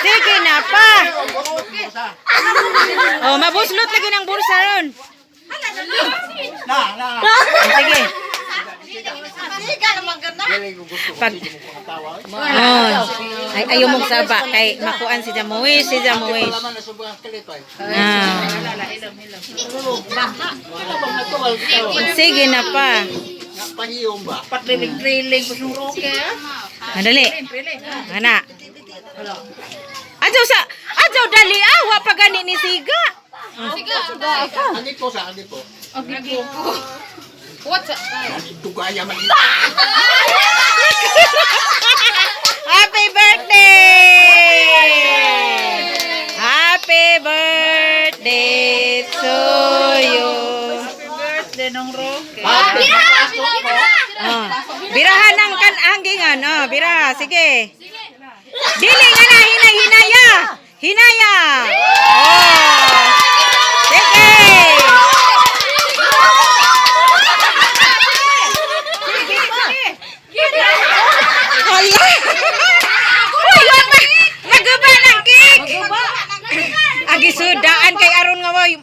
Sige na pa. Oh, mabuslot lagi ng bursa ron. Na, na. Sige. Pag Oh, ay ayaw mong saba kay makuan si Jamuis, si Jamuis. Laman na sobrang kalit ay. Ah. Sige na pa. Pahiyom ba? Patriling-triling po nung Roque. Madali. Ana. Adyaw sa adyaw dali ah, wa pa gani ni siga. Ani ko sa ani ko. What? Tugaya man. Happy birthday! Happy birthday to you. Birthday nung Roque. Oh. Birahan ang kan anggingan. Oh, biraha, sige. Dili nga na hinay hinaya. Hinaya. Oh. Sige. Hala. Uy, wala. Naguba ng cake. Agi sudaan kay aron nga way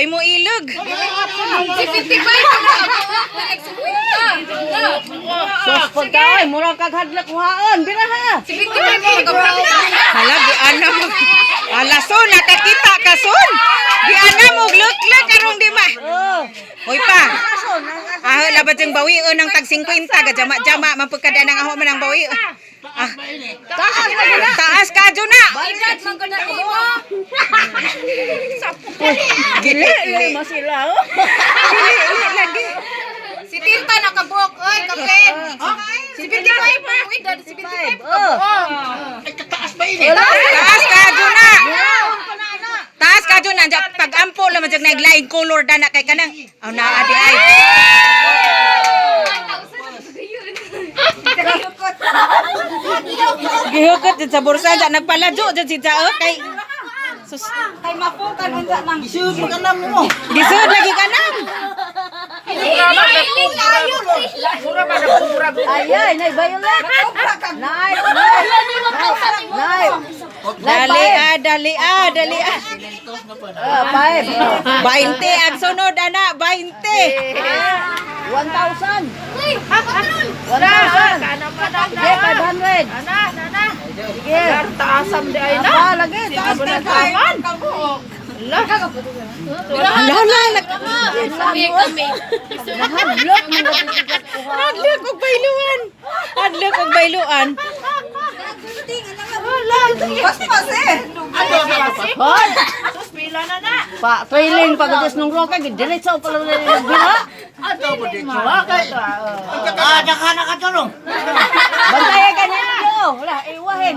mo ilog. Sus pagkain, mura kag hadlok kuhaon, bira ha. Hala, giana mo. Hala, son, nakakita ka, son. Giana mo, luklak, karong di ma. Hoy pa. Ah, labat yung bawion ng tag 50, gajama-jama, mapagkada ng aho man ang bawion. Ah, Taas na gud. taas ka, na. Gili, Dili masila oh. gili, lagi. Si Tinta nakabuok, oy, kapen. Si 55, uy, dad, si 55. Oh. Taas ka, na. Taas ka, na. Pag-ampo, laman dyan naglaing color dana kay kanang. Oh, naa di ay. Gihukot dyan sa bursa dyan. Nagpaladyo dyan si Jao. Kay, sus, Kay mapukan unsa nang Isud mo kanam mo. gisud lagi ka nam. Ayay, nay violet. Nay, nay. Nay. Dali ah, dali ah, dali ah. Ah, five. 20 ang sunod ana, 20. 1,000. 1,000. Sige, 500. Ana, nana. Sige. Taasam di ay na. Ah, lagi, taas na tayo. Hala, hala, Hadlok man Hadlok og bayluan. Hadlok og bayluan. Paspas eh. Ano sa pa? Hoy, Sus, pila na na. pa trailing pag ados nung roka diretso pala na bira. Ano mo dito? Kay. Ah, nakana ka tulong. Bantayan ka niya yo. Wala, iwahin.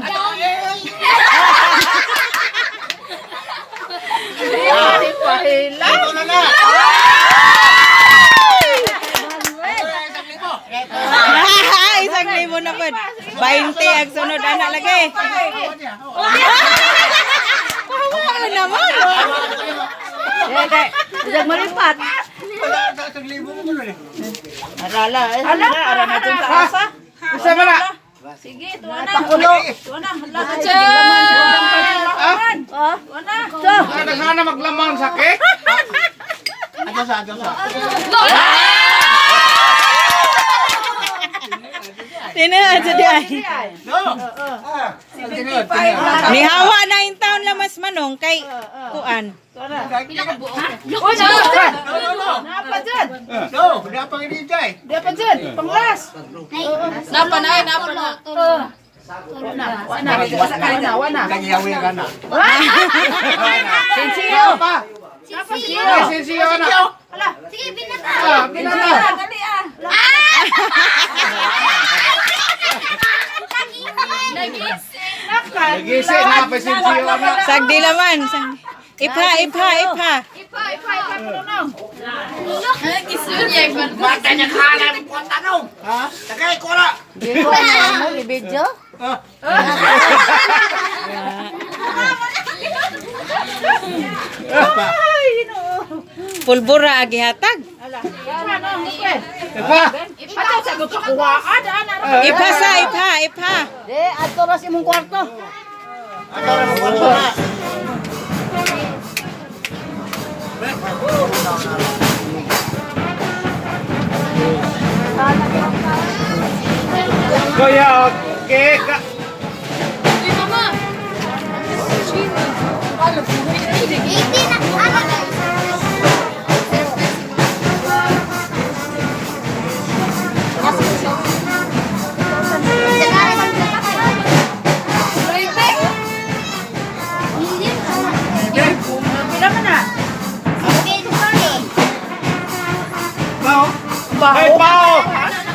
Pahila. Ito na na. 1,000 na pod. 20 ang sunod ana lagi. Kawa naman. Eh, kay Isang malipat. Wala sa 1,000 mo nun eh. Arala, eh. Ala, ara na dyan taasa. Isa ba na? Sige, tuwa na. Pakulo. Tuwa na, hala. Ah, Tuwa na. so, Naghana maglaman sa cake? Ano sa ano sa? Tinuod sa di ay. No. Ah, tinod, tinod. Nihawa na in town lamas manong kay kuan. Uy, na. No, no, no. Napa dyan. No, napang inintay. Di pa dyan. Panglas. Napa na, ay, napa na. Wana, wana, wana, wana. Naghiyawi ka na. Sinsio. Pa! Napa Ay, sinsiyo na. Sige, binata. Ah, binata. Nagisi na pa sinsiyo na. Sagdi laman. Sagdi. Ipha, ipha, ipha. Ipa, ipa, ipa, puno. Bata niya kala mo kung tanong. Ha? Tagay ko na. Di ko alam mo, i-video. Pulbura agi hatag. Ala, Ipa. Ato sa ko kuhaan ana. Ipa sa, ipa, ipa. Di, adto ra sa imong kwarto. Ato ra mo kwarto na. Kuya, cake. 18 na. Ano? Pila man na? Bao. Ay, bao.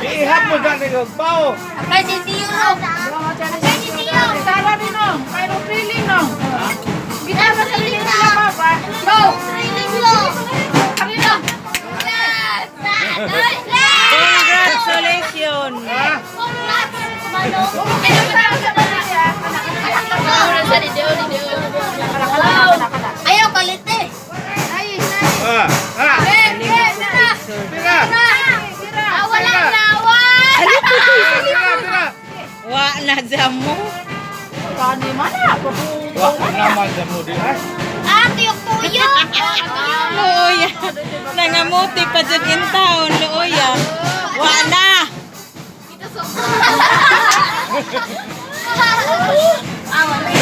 Iihap mo dyan, ikaw. Bao. Tara din no. Pero feeling no. Gitara sa feeling nila pa. Go. Congratulations. Ayaw kalite. Ah, ah. Tira. Walang lawan. Tira, tira. Wa na jamo. Kani man na. Wah, naman dyan mo di. Ay. Ah, tuyok-tuyok. Luoya. Nangamuti pa jud in town, luoya. Wa na. Ah, wala.